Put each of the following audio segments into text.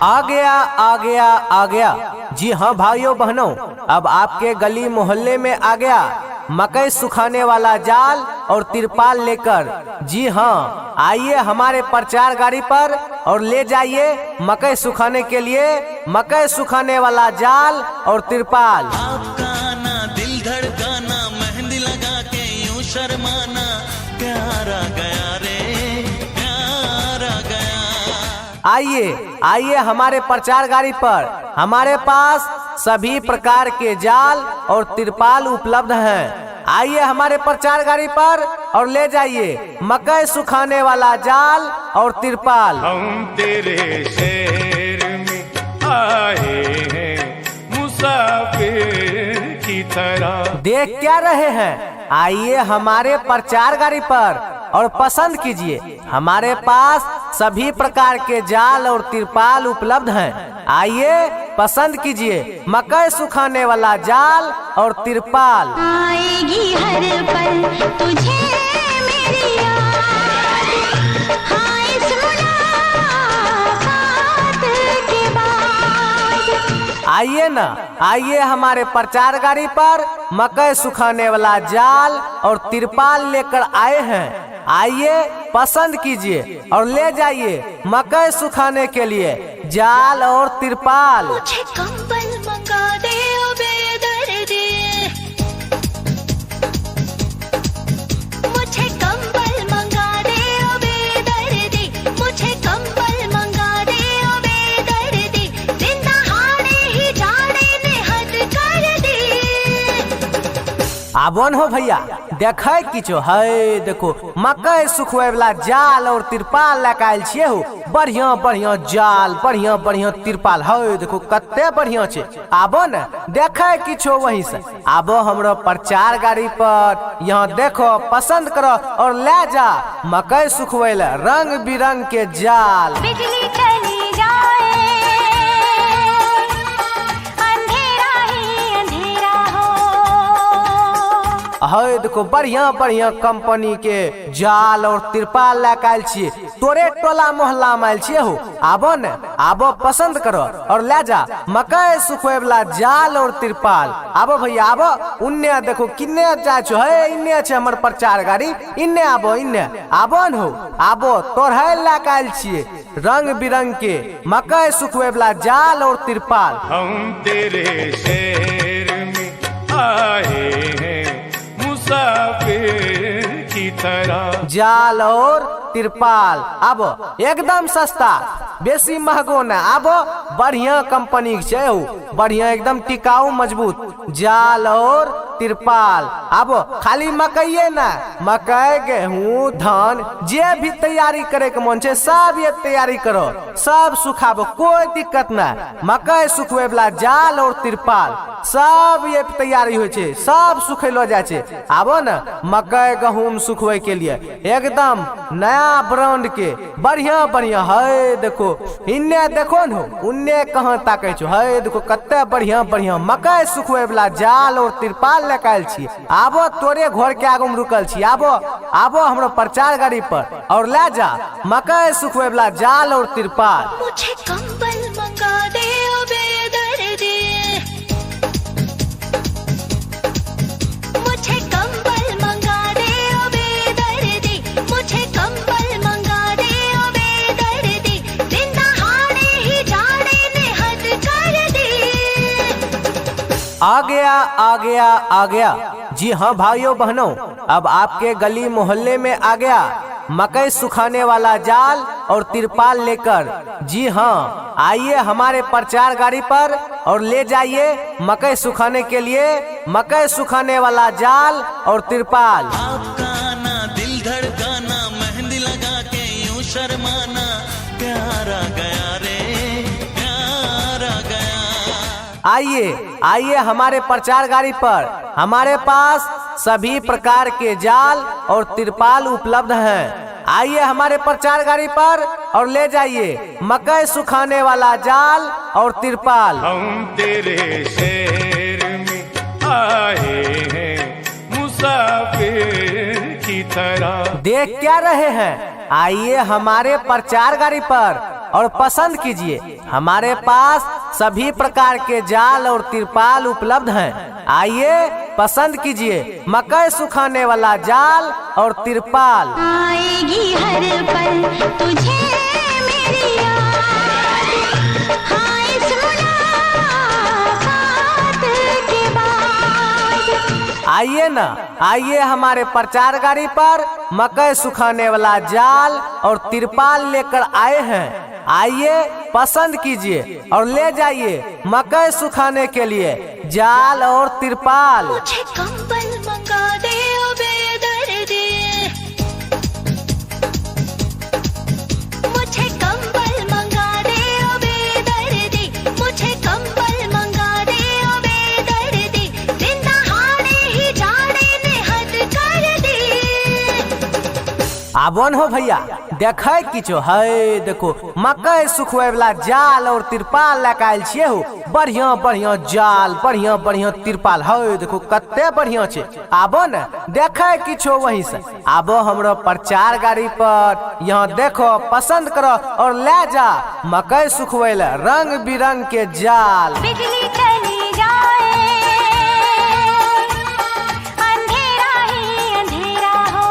आ गया आ गया आ गया। जी हाँ भाइयों बहनों, अब आपके गली मोहल्ले में आ गया मकई सुखाने वाला जाल और तिरपाल लेकर। जी हाँ, आइए हमारे प्रचार गाड़ी पर और ले जाइए मकई सुखाने के लिए मकई सुखाने वाला जाल और तिरपाल। आपका आना दिल धड़काना, मेहंदी लगा के यूं शर्माना, प्यार आ गया रे प्यार आ गया। आइए आइए हमारे प्रचार गाड़ी पर, हमारे पास सभी प्रकार के जाल और तिरपाल उपलब्ध हैं। आइए हमारे प्रचार गाड़ी पर और ले जाइए मकई सुखाने वाला जाल और तिरपाल। हम तेरे शहर में आए हैं मुसाफिर की तरह। देख क्या रहे हैं, आइए हमारे प्रचार गाड़ी पर और पसंद कीजिए। हमारे पास सभी प्रकार के जाल और तिरपाल उपलब्ध हैं। आइए पसंद कीजिए मकई सुखाने वाला जाल और तिरपाल। आएगी हर पल तुझे मेरी याद, हाँ इस मुलाकात के बाद। आइए ना, आइए हमारे प्रचार गाड़ी पर मकई सुखाने वाला जाल और तिरपाल लेकर आए हैं। आइए पसंद कीजिए और ले जाइए मकई सुखाने के लिए जाल और तिरपाल। मुझे कंबल मंगा दे ओ बेदर्दी, मुझे कंबल मंगा दे ओ बेदर्दी, मुझे कंबल मंगा दे ओ बेदर्दी, दिन दहाड़े ही जाड़े ने हद कर दी। आबन हो भैया, देखे किछो है, देखो मकई सुखवे वाला जाल और तिरपाल लए के आयल छियै हो। बढ़िया बढ़िया जाल, बढ़िया बढ़िया तिरपाल है, देखो कते बढ़िया छै। आबो ने देखे किछो वहीं से, आबो हमरो प्रचार गाड़ी पर, यहाँ देखो पसंद करो और ले जा मकई सुखवे ला रंग बिरंग के जाल। बिजली चली जाए अंधेरा ही अंधेरा हो। है देखो बढ़िया बढ़िया कंपनी के जाल और तिरपाल लए के आयल छियै, तोरे टोला मोहल्ला में आयल छियै हो। आबो ने, आबो पसंद करो और ले जा मकई सुखवे वाला जाल और तिरपाल। आबो भैया आबो, उन्ने देखो किन्ने जाय छो, हे इन्ने छै हमर प्रचार गाड़ी, इन्ने आबो, इन्ने आबो न हो, आबो तोर है लए के आयल छियै रंग बिरंग के मकई सुखवे वाला जाल और तिरपाल। हम तेरे शहर में आए हैं मुसाफिर की तरह। जाल और तिरपाल आबो एकदम सस्ता, बेसी महगो ना, आबो बढ़िया कंपनी के छै हो, बढ़िया एकदम टिकाऊ मजबूत जाल और तिरपाल। आबो खाली मकइये ना, मकई गेहूं धान जे भी तैयारी करे के मन छै सब ये तैयारी करो, सब सुखाबो, कोई दिक्कत ना। मकई सुखवे वाला जाल और तिरपाल सब ये तैयारी होइ छै, सब सुखैलो जाइ छै। आबो ने मकई गहूम सुखवे के लिए एकदम नया ब्रांड के बढ़िया बढ़िया है। देखो इन्ने देखो न हो, उन्ने कहाँ ताकै छो, है देखो कते बढ़िया बढ़िया मकई सुखवे वाला जाल और तिरपाल लए के आयल छी। आबो तोरे घर के आगू में रुकल छी, आबो आबो हमरो प्रचार गाड़ी पर और ले जा मकई सुखवे वाला जाल और तिरपाल। मुझे कंबल मंगा दे ओ बेदर्दी, मुझे कंबल मंगा दे ओ बेदर्दी, मुझे कंबल मंगा दे ओ बेदर्दी, दिन दहाड़े ही जाड़े ने हद कर दी। आ गया आ गया आ गया। जी हाँ भाइयों बहनों, अब आपके गली मोहल्ले में आ गया मकई सुखाने वाला जाल और तिरपाल लेकर। जी हाँ, आइए हमारे प्रचार गाड़ी पर और ले जाइए मकई सुखाने के लिए मकई सुखाने वाला जाल और तिरपाल। आपका आना दिल धड़काना, मेहंदी लगा के यूं शर्माना, प्यार आ गया रे प्यार आ गया। आइए आइए हमारे प्रचार गाड़ी पर, हमारे पास सभी प्रकार के जाल और तिरपाल उपलब्ध हैं। आइए हमारे प्रचार गाड़ी पर और ले जाइए मकई सुखाने वाला जाल और तिरपाल। हम तेरे शहर में आए हैं मुसाफिर की तरह। देख क्या रहे हैं, आइए हमारे प्रचार गाड़ी पर और पसंद कीजिए। हमारे पास सभी प्रकार के जाल और तिरपाल उपलब्ध हैं। आइए पसंद कीजिए मकई सुखाने वाला जाल और तिरपाल। आएगी हर पल तुझे मेरी याद, हाँ इस मुलाकात के बाद। आइए ना, आइए हमारे प्रचार गाड़ी पर मकई सुखाने वाला जाल और तिरपाल लेकर आए हैं। आइए पसंद कीजिए और ले जाइए मकई सुखाने के लिए जाल और तिरपाल। मुझे कंबल मंगा दे ओ बेदर्दी, मुझे कंबल मंगा दे ओ बेदर्दी, मुझे कंबल मंगा दे ओ बेदर्दी, दिन दहाड़े ही जाड़े ने हद कर दी। आबन हो भैया, देखे किछो है। देखो मकई सुखवे वाला जाल और तिरपाल लए के आयल छियै हो। बढ़िया बढ़िया जाल, बढ़िया बढ़िया तिरपाल है। देखो कते बढ़िया छै। आबो ने देखे किछो वहीं से। आबो हमरो प्रचार गाड़ी पर, यहाँ देखो, पसंद करो और ले जा मकई सुखवे ला रंग बिरंग के जाल। बिजली चली जाए, अंधेरा ही अंधेरा हो।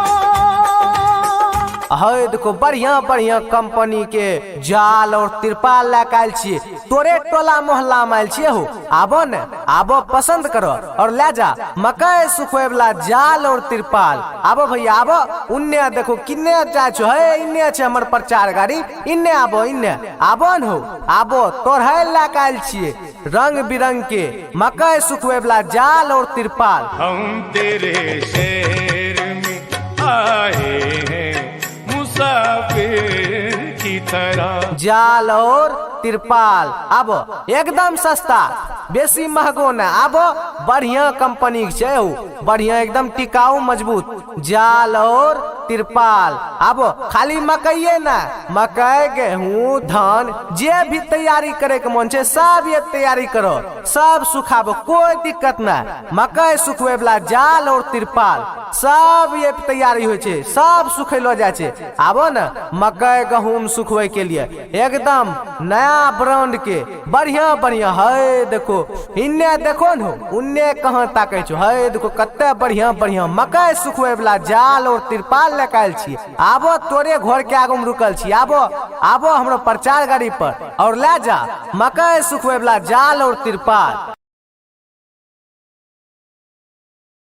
है देखो बढ़िया बढ़िया कंपनी के जाल और तिरपाल लए के आयल छियै। तोरे टोला मोहल्ला में आयल छियै हो। आबो ने, आबो पसंद करो और ले जा मकई सुखवे वाला जाल और तिरपाल। आबो भैया आबो। उन्ने देखो किन्ने जाइ छो है। इन्ने छै हमर प्रचार गाड़ी। इन्ने आबो, इन्ने आबो न हो। आबो तोर है लए के आयल छियै रंग बिरंग के मकई सुखवे वाला जाल और तिरपाल। हम तेरे शहर में आए हैं मुसाफिर की तरह। जाल और तिरपाल आबो एकदम सस्ता, बेसी महगो न। आबो बढ़िया कंपनी के छै हो, बढ़िया एकदम टिकाऊ मजबूत जाल और तिरपाल। आबो खाली मकइये ना, मकई गेहूं धान जे भी तैयारी करे के मन छै सब ये तैयारी करो, सब सुखाबो, कोई दिक्कत ना। मकई सुखवे वाला जाल और तिरपाल सब ये तैयारी होइ छै, सब सुखैलो जाइ छै। आबो ने मकई गहूम सुखवे के लिए एकदम नया ब्रांड के बढ़िया बढ़िया है। देखो इन्ने देखो न हो, उन्ने कहाँ ताकै छो। है देखो कते बढ़िया बढ़िया मकई सुखवे वाला जाल और तिरपाल लए के आयल छी। आबो तोरे घर के आगू में रुकल छी। आबो आबो हमरो प्रचार गाड़ी पर और ले जा मकई सुखवे वाला जाल और तिरपाल।